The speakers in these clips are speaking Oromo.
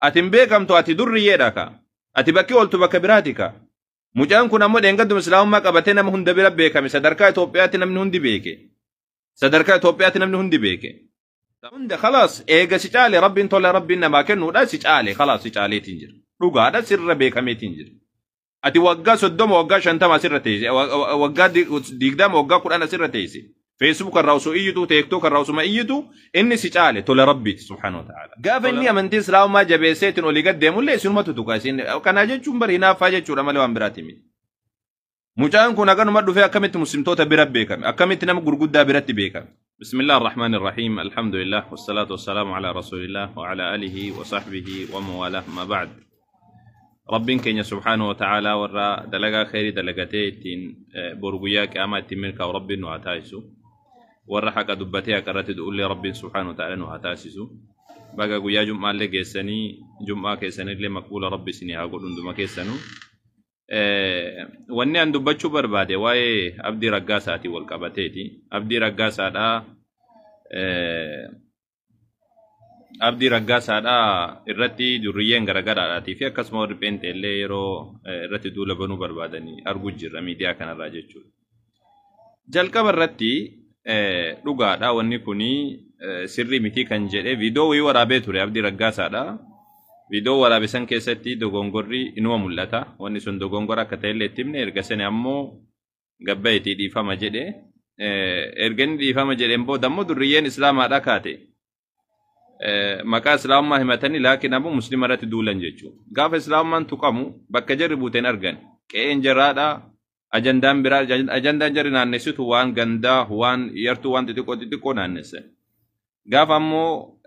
Ati hin beekamtu, ati durriyyeedha ka. Ati bakki ooltu bakka biraati ka. Mucaan kun ammoo dheengadduma islaamummaa qabatee nama hunda bira beekame. Sadarkaa Itoophiyaatti namni hundi beeke. Sadarkaa Itoophiyaatti namni hundi beeke. Hunda khalaas eega si caale Rabbiin tola Rabbiin namaa kennuudha si caale khalaas si caaleetiin jira. Dhugaadha sirra beekameetiin jira. Ati waggaa 30 waggaa 50 asirra teesse, waggaa 20 waggaa 10 asirra teesse. Facebook irraa osoo iyyitu, TikTok irraa osuma iyyitu, inni si caale tola Rabbiiti subhaanahu wa ta'ala. Gaafa inni amantii islaamummaa jabeesseetiin olii gad deemullee isinumatu tuqa isin. Kana jechuun bari hinaaffaa jechuudha malee waan biraati miti. Mucaan kun haganuma dhufee akkamitti muslimtoota bira beekame? Akkamitti nama gurguddaa biratti beekame? Bismillah ar-Rahman ar-Rahim. Alhamdulillah. Wassalatu wassalamu ala Rasulillah wa ala alihi wa sahbihi wa mawalah ma ba'd. Rabbiin keenya subhaanahu wa ta'ala warra dalagaa khairii dalagatee ittiin boru guyyaa qiyaamaa ittiin milkaa'u Rabbiin nu haa taasisu. Warra haqa dubbatee haqa irratti du'ullee Rabbiin subhaanahu wa ta'ala nu haa taasisu. Baga guyyaa jum'aallee geessanii jum'aa keessanillee maqbuula Rabbi isinii haa godhu hunduma keessanuu. Wanni an dubbachuu barbaade waa'ee Abdii Raggaasaatiin wal qabateeti. Abdii Raggaasaadhaa Abdii Raggaasaadhaa irratti durriyyeen garagaraadhaatii fi akkasuma warri pheenxeellee yeroo irratti duula banuu barbaadanii arguu jirra miidiyaa kanarraa jechuudha. Jalqaba irratti dhugaadha wanni kuni sirrii mitii kan jedhe viidiyoo wayii waraabee ture Abdii Raggaasaadha. Viidiyoo waraabe san keessatti dogongorri inuma mul'ata. Wanni sun dogongora akka ta'ellee itti himne, erga sani ammoo gabba'itii dhiifama jedhe. Erga inni dhiifama jedheen booda ammoo durriyyeen islaamaadha kaate. Maqaa islaamummaa himatanii laakiin ammoo muslima irratti duulan jechuudha. Gaafa islaamummaan tuqamu bakka jarri buuteen argan. Qe'een jaraadha. Ajandaan biraa ajandaan jarri naannessitu waan gandaa, waan yartuu, waan xixiqqoo xixiqqoo naannessan. Gaafa ammoo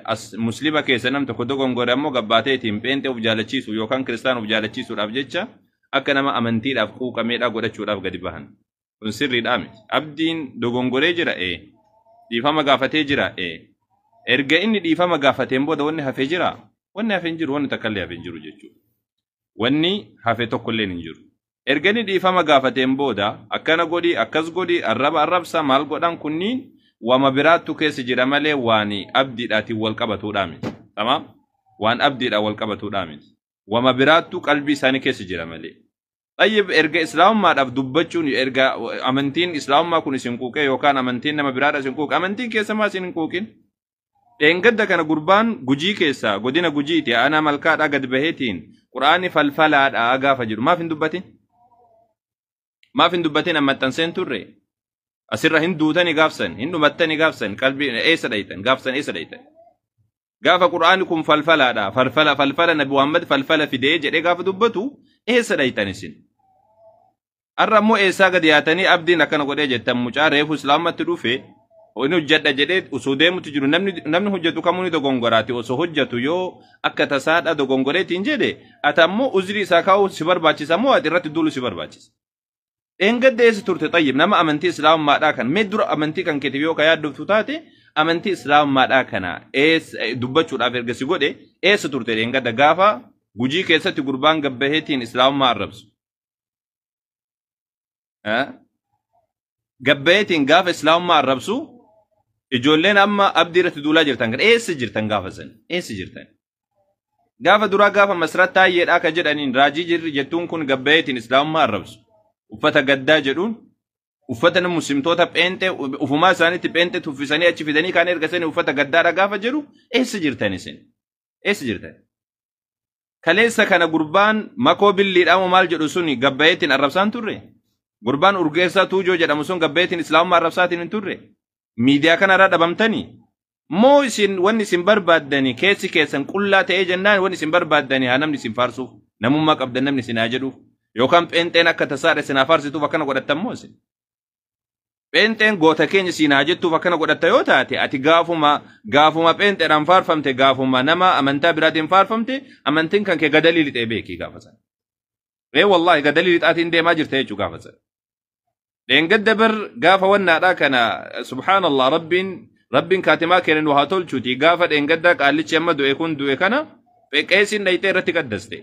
as muslima keessa nam tokko dogongore ammoo gabbaatee ittiin pheenxee of jaalachiisu yookaan kiristaana of jaalachiisuudhaaf jecha akka nama amantiidhaaf quuqameedhaa godhachuudhaaf gadi bahan. Kun sirriidhaa miti. Abdiin dogongoree jira ee. Dhiifama gaafatee jira ee. Erga inni dhiifama gaafateen booda wanni hafee jira? Wanni hafe hin jiru, wanni takka illee hafe hin jiru jechuudha. Wanni hafe tokko illee hin jiru. Erga inni dhiifama gaafateen booda akkana godhi, akkas godhi, arraba arrabsa maal godhan kunniin wama biraattu keessa jira malee waan abdiidhaatiin wal qabatuudhaa miti. Tamaam? Waan abdiidhaan wal qabatuudhaa miti. Wama biraattu qalbii isaanii keessa jira malee. Xayyib, erga islaamummaadhaaf dubbachuun, erga amantiin islaamummaa kun isin quuqee yookaan amantiin nama biraadha isin quuqe, amantiin keessa maa isin hin quuqin? Dheengadda kana gurbaan Gujii keessaa godina Gujiiti aanaa malkaadhaa gad baheetiin quraanni falfalaadhaa gaafa jedhu maaf hin dubbatin? Maaf hin dubbatin? An maxxanseen turre. Asirra hin duutani gaafsan, hin dhumattani gaafsan, qalbii eessa dhaytan, gaafsan eessa dhaytan? Gaafa quraanni kun falfalaadha, falfala falfala Nabi Muhammad falfala fidee jedhee gaafa dubbatu eessa dhaytan isin? Har'a ammoo eessaa gadi yaatanii abdiin akkana godhee jettan? Mucaa reefu islaamatti dhufe inni hojjedha jedhee osoo deemutti jiru, namni hojjetu kamuu ni dogongoraati, osoo hojjetu yoo akka tasaadha dogongoreetiin jedhe, ati ammoo uzrii isaa kaa'uu si barbaachisa moo ati irratti duulu si barbaachisa? Dheengadda eessa turte? Xayyib, nama amantii islaamummaadhaa kan mee dura amantii kan keetiif yoo ka yaaddoftu taate, amantii islaamummaadhaa kana eessa dubbachuudhaaf erga si godhe eessa turte dheengadda gaafa Gujii keessatti gurbaan gabbaheetiin islaamummaa arrabsu? Gabbaheetiin gaafa islaamummaa arrabsu ijoolleen amma abdii irratti duulaa jirtan kan eessa jirtan gaafa san? Eessa jirtan? Gaafa duraa gaafa Masrat Taayyeedhaa ka jedhaniin raajii jirri jettuun kun gabbaheetiin islaamummaa arrabsu. Uffata gaddaa jedhuun uffata nama muslimtoota pheenxee ufumaa isaaniitti pheenxee tuffisanii achi fidanii kaan erga sanii uffata gaddaadha gaafa jedhu eessa jirtan isin? Eessa jirtan? Kaleessa kana gurbaan Makoo Billiidhaa moo maal jedhu suni gabbayeetiin arrabsaan turre? Gurbaan Urgeessaa Tuujoo jedhamu sun gabbayeetiin islaamummaa arrabsaatiin hin turre? Miidiyaa kanarraa dhabamtanii? Moo isin wanni isin barbaaddani keessi keessan qullaa ta'ee jennaan wanni isin barbaaddani haa namni isin faarsuuf, namummaa qabdan namni isin haa jedhuuf, yookaan pheenxeen akka tasaadha isin haa faarsituuf akkana godhattan moo isin? Pheenxeen goota keenya siin haa jettuuf akkana godhatta yoo taate, ati gaafuma pheenxeedhaan faarfamte, gaafuma nama amantaa biraatiin faarfamte, amantiin kan kee gadalii lixee beekii gaafa sana. Ee wallaahi, gadalii lixaatiin deemaa jirta jechuu gaafa sana. Dheengadda bar gaafa wannaadhaa kana, subhaanallah, Rabbiin kaatimaa keenya nu haa tolchuuti, gaafa dheengaddaa qaallichi amma du'e kun du'e kana qeesiin dhayxee irratti qaddaste.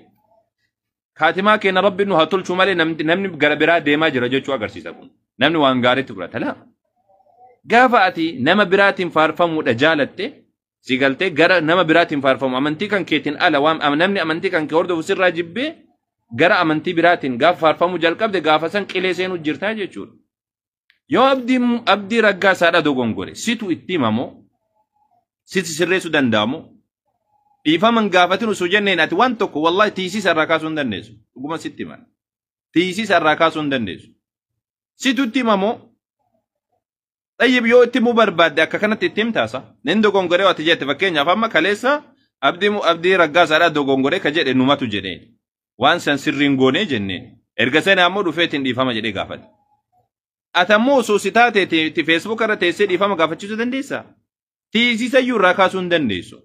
Kaatimaa keenya Rabbiin nu haa tolchuu malee namni gara biraa deemaa jira jechuu agarsiisa kun. Namni waan gaariitti fudhata laa. Gaafa ati nama biraatiin faarfamuudha jaalatte Si galtee gara nama biraatiin faarfamu amantii kan keetiin ala waan namni amantii kan kee hordofu sirraa jibbee gara amantii biraatiin gaafa faarfamuu jalqabde gaafa san qilee seenuu jirtaa jechuudha. Yoo Abdii Raggaasaadha dogongore situ itti himamoo situ sirreessuu danda'amoo dhiifama hin gaafatin osoo jenneen ati waan tokko wallahi tiisiisa irraa kaasuu hin dandeessu. Dhuguma sitti himan. Tiisiisa irraa kaasuu hin dandeessu. Situ itti himamoo Xayyib yoo itti himuu barbaadde akka kanatti itti himtaasa. Nin dogongoree ati jette fakkeenyaaf amma kaleessa Abdii Raggaasaadha dogongoree ka jedhe numatu jedheen. Waan san sirriin goonee jenneen. Erga sana ammoo dhufeetiin dhiifama jedhee gaafate. Ati ammoo osoo si taate Facebook irra teessee dhiifama gaafachiisuu dandeessaa? Tiisiisa iyyuu irraa kaasuu hin dandeessu.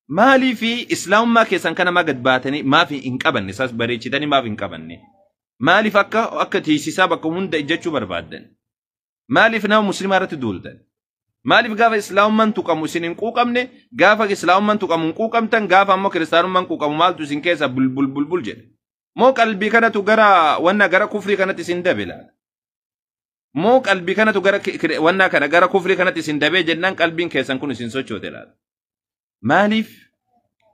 Maaliif islaamummaa keessan kana maa gad baatanii maaf hin qabanne isaas bareechitanii maaf hin qabanne? Maaliif akka tiisisaa bakka hunda ijjachuu barbaaddan? Maaliif nama musliimaa irratti duultan? Maaliif gaafa islaamummaan tuqamu isin hin quuqamne gaafa islaamummaan tuqamu hin quuqamtan gaafa ammoo kiristaanummaan quuqamu maaltu isin keessa bulbul bulbul jedhe? Moo qalbii kanatu gara wanna gara kufrii kanatti isin dabe laata? Moo qalbii kanatu gara wanna kana gara kufrii kanatti isin dabee jennaan qalbiin keessan kun isin sochoote laata?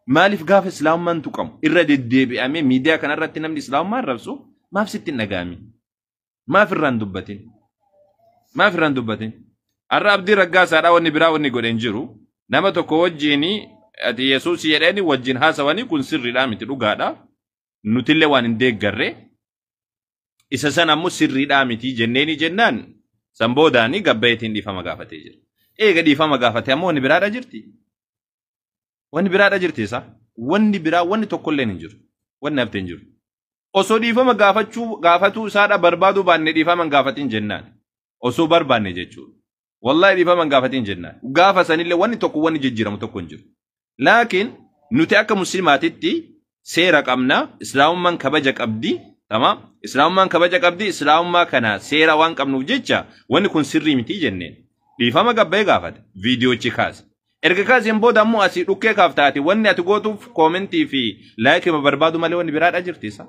Maaliif gaafa islaamummaan tuqamu irra deddeebi'amee miidiyaa kanarratti namni islaamummaa arrabsu maaf sitti hin dhaga'amin? Maaf irraan dubbatin? Maaf irraan dubbatin? Har'a Abdii Raggaasaadhaa wanni biraa wanni godhe hin jiru. Nama tokko wajjin ati Yesuus jedhanii wajjin haasawanii kun sirriidhaa miti dhugaadha. Nutillee waan hin deeggarre. Isa sana ammoo sirriidhaa miti jenneeni jennaan san boodaanii gabbayeetiin dhiifama gaafatee jira. Eega dhiifama gaafatee ammoo wanni biraadha jirti. Wanni biraadha jirti isa. Wanni biraa wanni tokkollee hin jiru. Wanni haftee hin jiru. Osoo dhiifama gaafatuu isaadha barbaaduu baanne dhiifama hin gaafatin jennaan. Osoo barbaanne jechuudha. Wallahi dhiifama hin gaafatin jennaan. Gaafa sanillee wanni tokko wanni jijjiiramu tokko hin jiru. Laakiin nuti akka musliimaatitti seera qabna. Islaamummaan kabaja qabdi. Tamaam. Islaamummaan kabaja qabdi. Islaamummaa kana seera waan qabnuuf jecha wanni kun sirrii miti jenneen. Dhiifama gabba'ee gaafate. Viidiyoochi kaase. Erga kaaseen booda ammoo asii dhukkee kaaftaati wanni ati gootuuf koomentii fi laayikii barbaadu malee wanni biraadha jirti isa.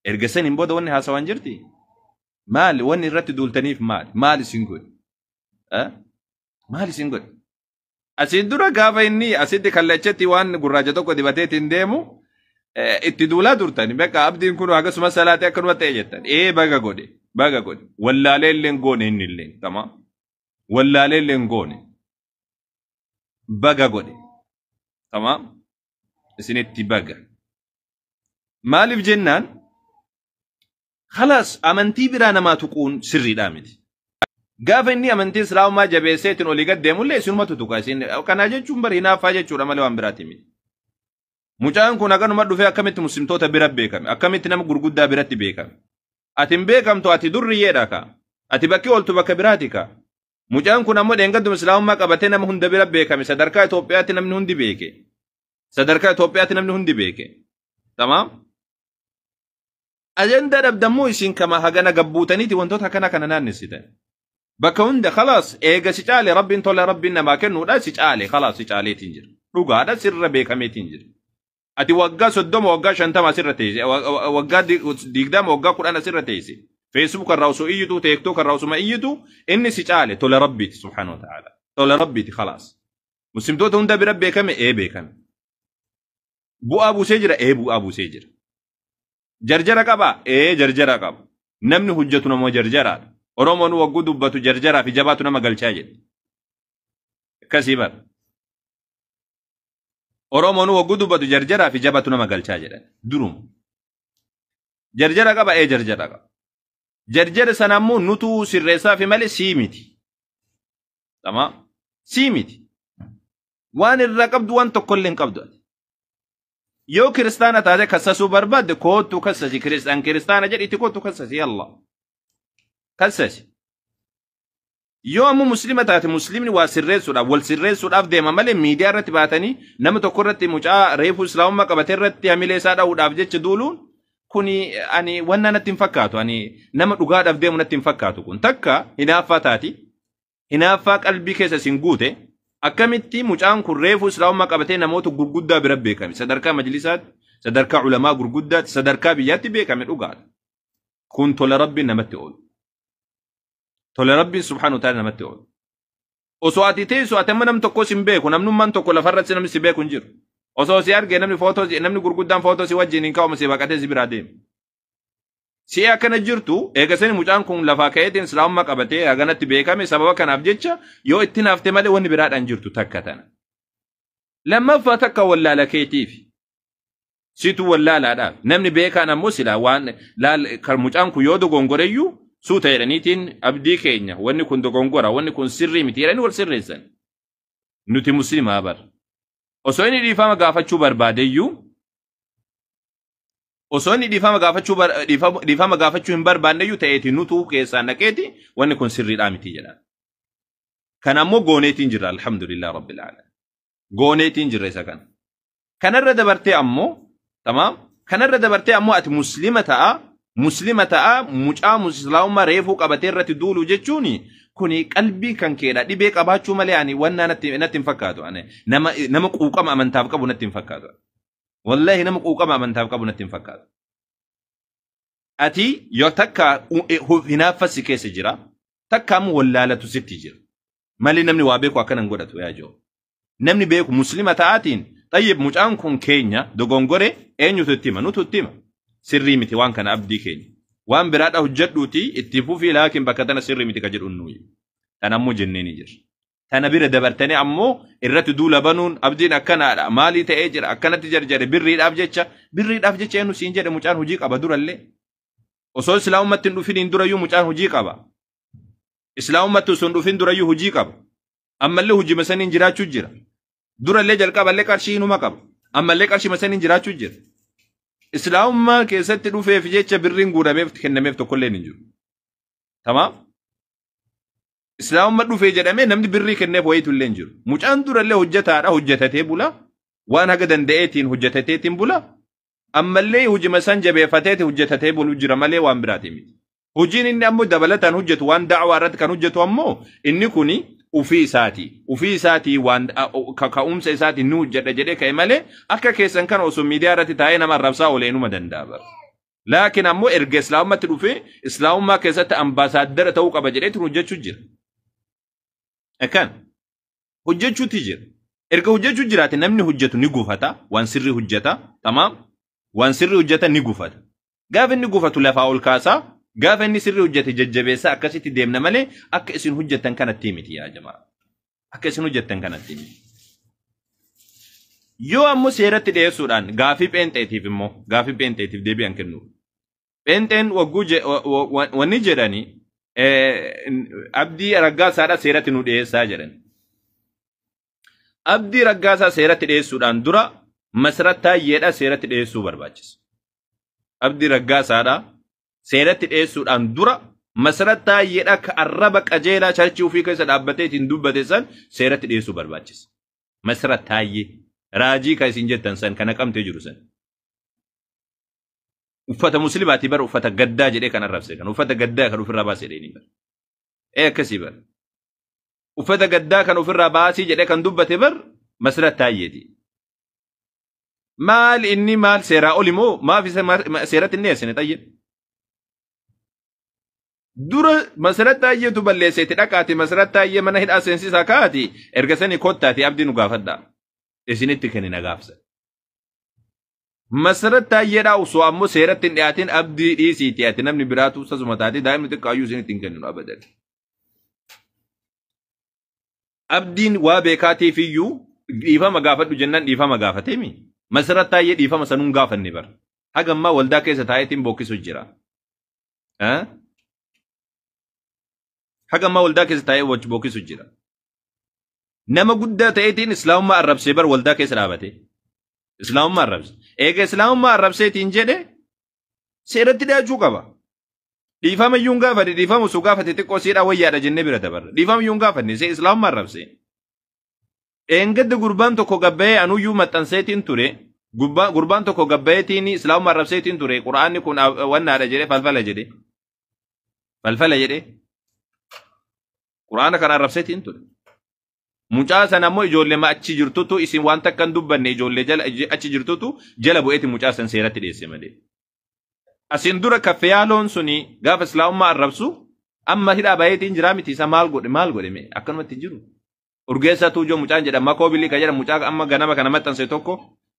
Erga saniin booda wanni haasawaan jirti. Maali wanni irratti duultaniif maali? Maali isin godhe? Maali isin godhe? Asiin dura gaafa inni asitti kallachatti waan gurraacha tokko dibateetiin deemu itti duulaa turtani. Bakka abdiin kun akkasuma salaatee akkanuma ta'e jettan. Ee baga godhe baga godhe. Wallaalee illee hin goone inni illee. Tamaam. Wallaalee illee hin goone. Baga godhe. Tamaam. Isinitti baga. Maaliif jennaan khalaas amantii biraa namaa tuquun sirriidhaa miti. Gaafa inni amantii islaamummaa jabeesseetiin olii gad deemullee isinumatu tuqa. Isin kanaa jechuun bari hinaaffaa jechuudha malee waan biraati miti. Mucaan kun haganuma dhufee akkamitti muslimtoota bira beekame? Akkamitti nama gurguddaa biratti beekame? Ati hin beekamtu ati durriyyeedha ka. Ati bakki ooltu bakka biraati ka. Mucaan kun ammoo dheengadduma islaamummaa qabatee nama hunda bira beekame. Sadarkaa Itoophiyaatti namni hundi beeke. Sadarkaa Itoophiyaatti namni hundi beeke. Tamaam? Ajandaa dhabdammoo isin kama hagana gabbuutaniiti wantoota akkana kana naannessitan. Bakka hunda khalaas eega si caale rabbiin tola rabbiin namaa kennuudha si caale khalaas si caaleetiin jira. Dhugaadha sirra beekameetiin jira. Ati waggaa 30 waggaa 50 asirra teesse waggaa 20 waggaa 10 asirra teesse. Facebook irraa osoo iyyitu TikTok irraa osuma iyyitu inni si caale tola rabbiiti subhaanahu wa ta'ala. Tola rabbiiti khalaas. Muslimtoota hunda bira beekame ee beekame. Bu'aa buusee jira ee bu'aa buusee jira. Jarjara qaba ee jarjara qaba. Namni hojjetu nama jarjaraadha. Oromoon wagguu dubbatu jarjaraa fi jabaatu nama galchaa jedhe. Akkasii bara. Oromoon wagguu dubbatu jarjaraa fi jabaatu nama galchaa jedhan. Duruma. Jarjara qaba ee jarjara qaba. Jarjara sana ammoo nutu sirreessaa fi malee sii miti. Tamaam. Sii miti. Waan irraa qabdu waan tokkollee hin qabdu ati. Yoo kiristaana taate kassasuu barbaadde koottu kassasi kiristaan kiristaana jedhitti koottu kassasi yalla. Kassasi. Yoo ammoo muslima taate muslimni waa sirreessuudhaaf wal sirreessuudhaaf deema malee miidiyaa irratti baatanii nama tokko irratti mucaa reefuu islaamummaa qabate irratti hamilee isaa dha'uudhaaf jecha duuluun kuni ani wanna natti hin fakkaatu ani nama dhugaadhaaf deemu natti hin fakkaatu kun takka hinaaffaa taati hinaaffaa qalbii keessa isin guute akkamitti mucaan kun reefuu islaamummaa qabatee namoota gurguddaa bira beekame sadarkaa majlisaatti sadarkaa ulamaa gurguddaatti sadarkaa biyyaatti beekame dhugaadha kun tola rabbiin namatti oolu. Tola rabbiin subhaanahu wa ta'ala namatti oolu. Osoo ati teessu ati amma nam tokko si hin beeku, namnummaan tokko lafarratti namni si beeku hin jiru. Osoo si arge namni footoo, namni gurguddaan footoo si wajjin hin kaa'amu, si baqatee si biraa deema. Si'ee akkana jirtu eegasani mucaan kun lafaa ka'eetiin islaamummaa qabatee haganatti beekame sababa kanaaf jecha yoo itti naafte malee wanni biraadhaan jirtu takka tana. Lammaffaa takka wallaala keetiif. Situ wallaalaadhaaf. Namni beekaan ammoo silaa waan laal kan mucaan kun yoo dogongoreyyuu suuta jedhaniitiin abdii keenya wanni kun dogongora, wanni kun sirrii miti jedhanii wal sirreessan. Nuti musliimaa bar. Osoo inni dhiifama gaafachuu barbaadeyyuu, osoo inni dhiifama gaafachuu hin barbaanneyyuu ta'eeti nutu keessaan dhaqeeti wanni kun sirriidhaa miti jedhan. Kana ammoo gooneetiin jirra, alhamdulillah rabbil alamin. Gooneetiin jirra isa kana. Kanarra dabartee ammoo, tamaam, kanarra dabartee ammoo ati muslima ta'a, muslima ta'a, mucaa islaamummaa reefuu qabatee irratti duulu jechuun kuni qalbii kan keedha dhibee qabaachuu malee ani wannaa natti hin fakkaatu. Ani nama quuqama amantaaf qabu natti hin fakkaatu. Wallahi nama quuqama amantaaf qabu natti hin fakkaatu. Ati yoo takka hinaaffas si keessa jira, takka ammoo wallaalatu sitti jira. Malee namni waa beeku akkana hin godhatu yaa jiru. Namni beeku muslima ta'aatiin xayyib mucaan kun keenya dogongore eenyutu itti hima? Nutu itti hima. Sirrii miti waan kana abdii keenya. Waan biraadha hojjedhuuti itti fufii, laakiin bakka tana sirrii miti ka jedhu nuyi. Tan ammoo jennee ni jirra. Tana bira dabartanii ammoo irratti duula banuun abdiin akkanaadha maalii ta'ee jira akkanatti jarjare birriidhaaf jecha, birriidhaaf jecha eenyu siin jedhe? Mucaan hojii qaba durallee. Osoo islaamummaatti hin dhufiniin durayyuu mucaan hojii qaba. Islaamummaatti osoo hin dhufin durayyuu hojii qaba. Ammallee hojii saniin jiraachuu jira. Durallee jalqaballee qarshii inuma qaba. Ammallee qarshii saniin jiraachuu jira. Islaamummaa keessatti dhufeef jecha birriin guurameef kennameef tokkollee hin jiru. Tamaam? Islaamummaa dhufee jedhamee namni birrii kenneef wayiitu illee hin jiru. Mucaan durallee hojjetaadha, hojjetatee bula. Waan haga danda'eetiin hojjetateetiin bula. Ammallee hojima san jabeeffateeti hojjetatee bulu jira malee waan biraatii miti. Hojiin inni ammoo dabalataan hojjetu waan da'awaa irratti kan hojjetu ammoo inni kuni ufii isaati. Ufii isaatii waan ka'umsa isaatii ni hojjedha jedhee ka'e malee akka keessan kana osoo miidiyaa irratti taa'ee nama arrabsaa oolee inuma danda'a bara. Laakiin ammoo erga islaamummaatti dhufee islaamummaa keessatti ambaasaaddara ta'uu qaba jedheetu hojjechuu jira. Akkan hojjechuuti jira. Erga hojjechuu jiraate namni hojjetu ni gufata, waan sirrii hojjeta, tamaam, waan sirrii hojjeta ni gufata. Gaafa inni gufatu lafaa ol kaasaa, gaafa inni sirrii hojjete jajjabeessaa akkasitti deemna malee akka isin hojjettan kanatti miti yaa jamaa. Akka isin hojjettan kanatti miti. Yoo ammoo seeratti dhiyeessuudhaan gaafii pheenxeetiif immoo gaafii pheenxeetiif deebi'an kennu. Pheenxeen wagguu wanni jedhani Abdii Raggaasaadha seeratti nu dhiyeessaa jedhan. Abdii Raggaasaa seeratti dhiyeessuudhaan dura Masarat Taayyeedha seeratti dhiyeessuu barbaachisa. Abdii Raggaasaadha seeratti dhiyeessuudhaan dura Masarat Taayyeedha akka arraba qajeelaa charchii ofii keessa dhaabbatee ittiin dubbate san seeratti dhiyeessuu barbaachisa. Masarat Taayyee raajii kan isin jettan san kana qabtee jiru san. Uffata muslimaatii bara uffata gaddaa jedhee kan arrabse kan uffata gaddaa kan ofirraa baasee jedhee bara. Ee akkasii bara. Uffata gaddaa kan ofirraa baasii jedhee kan dubbate bar Masarat Taayyeeti. Maal inni maal seeraa oli moo maaf isa seeratti inni dhiyeessine xayyee? Dura Masarat Taayyeetu balleesseeti dhaqaati Masarat Taayyee mana hidhaa seensisaa kaa'ati erga sanii kottaati abdii nu gaafadhaa. Isinitti kennina gaafsa. Masarat Taayyeedhaa osoo ammoo seeratti hin dhiyaatin abdii dhiisiiti ati namni biraatu sasuma taate daa'imni xiqqaayyuu isinitti hin kenninu abadan. Abdiin waa beekaatiif iyyuu dhiifama gaafadhu jennaan dhiifama gaafateemi. Masarat Taayyee dhiifama sanuun gaafanne bara. Haga ammaa waldaa keessa taa'eetiin bokkisu jira. Haga ammaa waldaa keessa taa'ee bokkisu jira. Nama guddaa ta'eetiin islaamummaa arrabsee bar waldaa keessa dhaabate. Islaamummaa arrabse. Eega islaamummaa arrabseetiin jedhe seeratti dhiyaachuu qaba. Dhiifama iyyuu hin gaafate, dhiifama osoo gaafate xiqqoo siidhaa wayyaadha jennee bira dabarra. Dhiifama iyyuu hin gaafanne see islaamummaa arrabse. Eengadda gurbaan tokko gabbayee anuyyuu maxxanseetiin ture. Gurbaan tokko gabbayeetiin islaamummaa arrabseetiin ture. Quraanni kun wannaadha jedhee falfala jedhe. Falfala jedhee. Quraana kana arrabseetiin ture. Mucaa sana ammoo ijoollee achi jirtutu isin waan takka hin dubbanne ijoollee jala achi jirtutu jala bu'eeti mucaa san seeratti dhiyeesse malee. Asin dura kaffeyaaloon suni gaafa islaamummaa arrabsu amma hidhaa bayeetiin jiraa miti isa maal godhe maal godhe mee akkanumatti hin jiru. Urgeessaa Tuujoo mucaan jedhama Makoo Bilii kan jedhamu mucaa amma ganama kana maxxanse tokko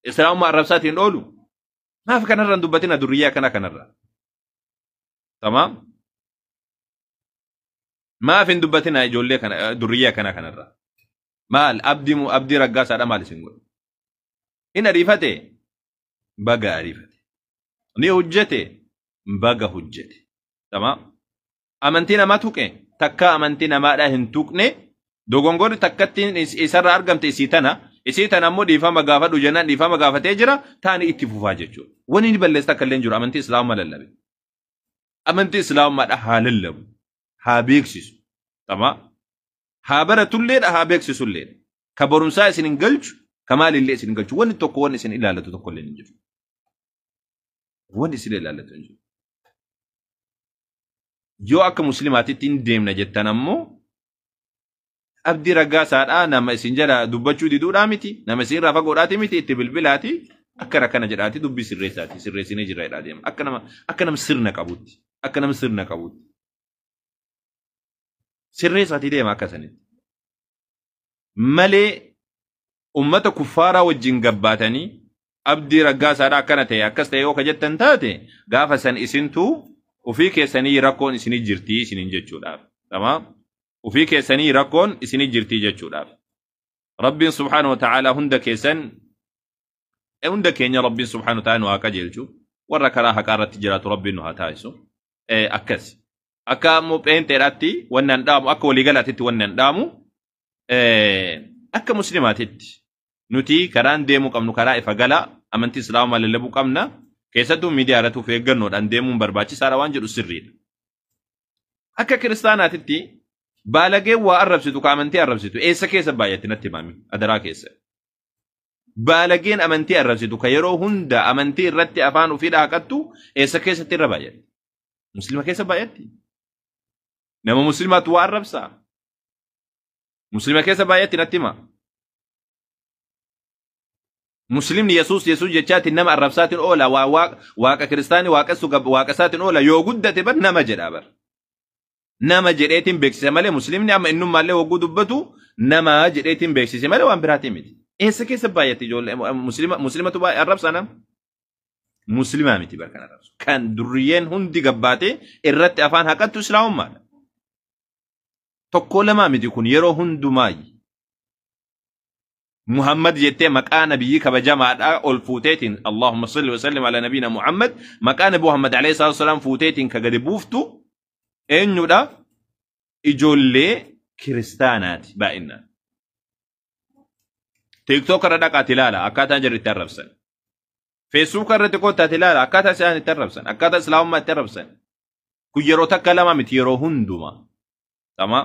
Islaamummaa arrabsaatiin oolu. Maaf kanarra hin dubbatina durriyyaa akkana kanarra? Tamaam. Maaf hin dubbatina ijoollee kana durriyyaa akkana kanarra? Maal abdii abdii raggaasaadha maal isin godhu? Hin ariifate baga ariifate. Ni hojjete baga hojjete. Tamaam. Amantii namaa tuqe takka amantii namaadhaa hin tuqne dogongorri takkattiin isarraa argamte isii tana isii tana ammoo dhiifama gaafadhu jennaan dhiifama gaafatee jira taani itti fufaa jechuudha. Wani inni balleessa akka illee hin jiru amantii islaamummaa lallabe. Amantii islaamummaadha haa lallabu haa beeksisu. Tamaam. Haa baratulleedha haa beeksisulleedha. Ka barumsaa isin hin galchu ka maalillee isin hin galchu wanni tokko wanni isin ilaallatu tokko illee hin jiru. Wanni isin ilaallatu hin jiru. Yoo akka muslimaatitti hin deemna jettan ammoo Abdii Raggaasaadhaa nama isin jala dubbachuu diduudhaa miti nama isin irraa fagoodhaati miti itti bilbilaati akkana akkana jedhaati dubbii sirreessaati sirreessinee jirra jedhaa deema akka nama sirna qabutti akka nama sirna qabutti sirreessaati deema akka sanitti malee ummata kuffaaraa wajjin gabbaatanii Abdii Raggaasaadhaa akkana ta'e akkas ta'e yoo ka jettan taate gaafa san isintu ofii keessanii rakkoon isinii jirtii isiniin jechuudhaaf. Tamaam? Ofii keessanii rakkoon isinii jirtii jechuudhaaf. Rabbiin subhaanahu wa ta'aalaa hunda keessan hunda keenya Rabbiin subhaanahu wa ta'aalaa nu haa qajeelchu. Warra karaa haqaa irratti jiraatu Rabbiin nu haa taasisu. Akkas. Akka ammoo pheenxeedhaatti wanni an dhaamu akka waliigalaatitti wanni an dhaamu akka muslimaatitti nuti karaan deemuu qabnu karaa ifa galaa amantii islaamaa lallabuu qabna. Keessattuu miidiyaa irratti of eeggannoodhaan deemuun barbaachisaadha waan jedhu sirriidha. Akka kiristaanaatitti baalageen waa arrabsitu ka amantii arrabsitu eessa keessa baay'atti natti himami adaraa keessa. Baalageen amantii arrabsitu ka yeroo hunda amantii irratti afaan ofii dhaaqattu eessa keessatti irra baay'atti? Muslima keessa baay'atti. Nama muslimaatu waa arrabsaa. Muslima keessa baay'atti natti hima. Muslimni Yesuus Yesuus jechaatiin nama arrabsaatiin oola waa waaqa kiristaanii waaqessu waaqa isaatiin oola yoo guddate bar nama jedha bar. Nama jedheetiin beeksise malee muslimni amma innummaallee hogguu dubbatu nama jedheetiin beeksise malee waan biraatiin miti. Eessa keessa baay'atti ijoollee muslima muslimatu baay'ee arrabsa nama. Muslimaa miti bar kan arrabsu. Kan durriyyeen hundi gabbaatee irratti afaan haqattu islaamummaadha. Tokkoo lamaa miti kun yeroo hundumaayi. Muhammad jettee maqaa nabiyyii kabajamaadhaa ol fuuteetiin Allahumma salli wa sallim ala nabiina Muhammad maqaa nabi Muhammad alayhi salaatu wasalaam fuuteetiin ka gadi buuftu eenyudha? Ijoollee kiristaanaati baay'inaan. TikTok irra dhaqaati ilaala akkaataa jarri itti arrabsan. Facebook irratti koottaati ilaala akkaataa isaan itti arrabsan akkaataa islaamummaa itti arrabsan. Kun yeroo takka lama miti yeroo hunduma. Tama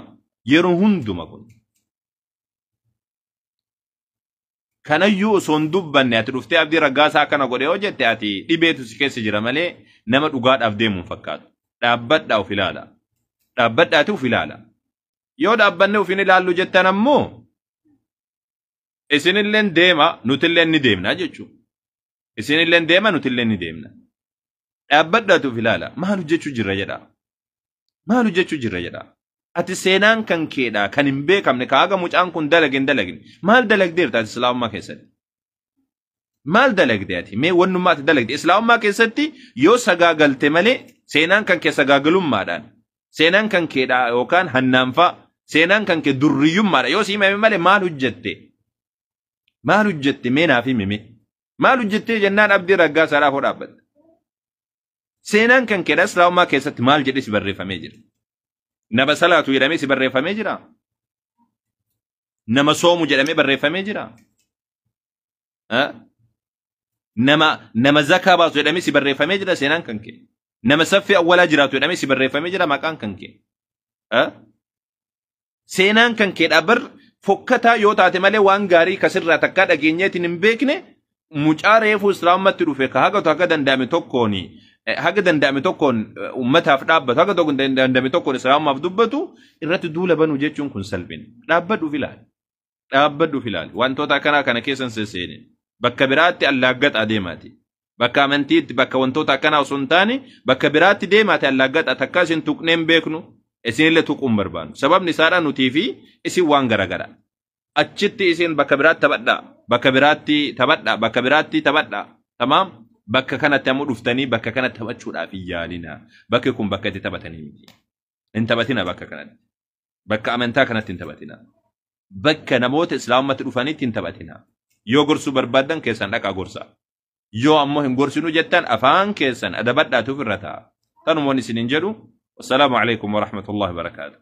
yeroo hunduma kun. Kanayyuu osoo hin dubbanne ati dhuftee Abdii Raggaasaa akkana godhe yoo jette ati dhibeetu si keessa jira malee nama dhugaadhaaf deemu hin fakkaatu. Dhaabbadhaa of ilaala. Dhaabbadhaati of ilaala. Yoo dhaabbanne of hin ilaallu jettan ammoo isinilleen deema nutilleen ni deemna jechuudha. Isinilleen deema nutilleen ni deemna. Dhaabbadhaati of ilaala. Maal hojjechuu jirra jedhaa. Maal hojjechuu jirra jedhaa. Ati seenaan kan keedha kan hin beekamne ka haga mucaan kun dalage hin dalagne. Maal dalagdeerta ati islaamummaa keessatti? Maal dalagde ati? Mee wannummaa ati dalagde islaamummaa keessatti yoo sagaagalte malee seenaan kan kee sagaagalummaadhaan seenaan kan keedha yookaan hannaanfaa seenaan kan kee durriyyummaadha yoo si himame malee maal hojjette? Maal hojjette mee naaf himi mee? Maal hojjettee jennaan Abdii Raggaasaadhaaf hoo dhaabbatta. Seenaan kan keedha islaamummaa keessatti maal jedhee si barreeffamee jira? Nama salaatu jedhamee si barreeffamee jira? Nama soomu jedhamee barreeffamee jira? Nama zakaa baasu jedhamee si barreeffamee jira seenaan kan kee? Nama saffii awwalaa jiraatu jedhamee si barreeffamee jira maqaan kan kee? Seenaan kan keedha bar fokkataa yoo taate malee waan gaarii kasirraa takkaa dhageenyeetiin hin beekne mucaa reefuu islaamummaatti dhufe ka haga haga danda'ame tokkoon haga danda'ame tokkoon ummataaf dhaabbatu haga tokko danda'ame tokkoon islaamummaaf dubbatu irratti duula banuu jechuun kun salphina. Dhaabbadhuuf ilaali. Dhaabbadhuuf ilaali. Wantoota akkanaa kana keessan sesseene. Bakka biraatti allaaggaxa deemaati. Bakka amantiitti bakka wantoota akkanaa osoo hin taane bakka biraatti deemaati allaaggaxa takkaa isin tuqnee hin beeknu isinillee tuquu hin barbaannu. Sababni isaadha nutii fi isin waan garagara. Achitti isin bakka biraatti taphadhaa. Bakka biraatti taphadhaa. Bakka biraatti taphadhaa. Tamaam. Bakka kanatti ammoo dhuftanii bakka kanatti taphachuudhaaf hin yaalinaa. Bakki kun bakka itti taphatanii miti. Hin taphatina bakka kanatti. Bakka amantaa kanatti hin taphatina. Bakka namoota islaamummaatti dhufanitti hin taphatina. Yoo gorsuu barbaaddan keessan dhaqaa gorsaa. Yoo ammoo hin gorsinu jettan afaan keessan adabadhaatu ofirra taa'a. Tanumaan isiniin jedhu. Wassalaamu alaikum warahmatullahi wabarakaatuh.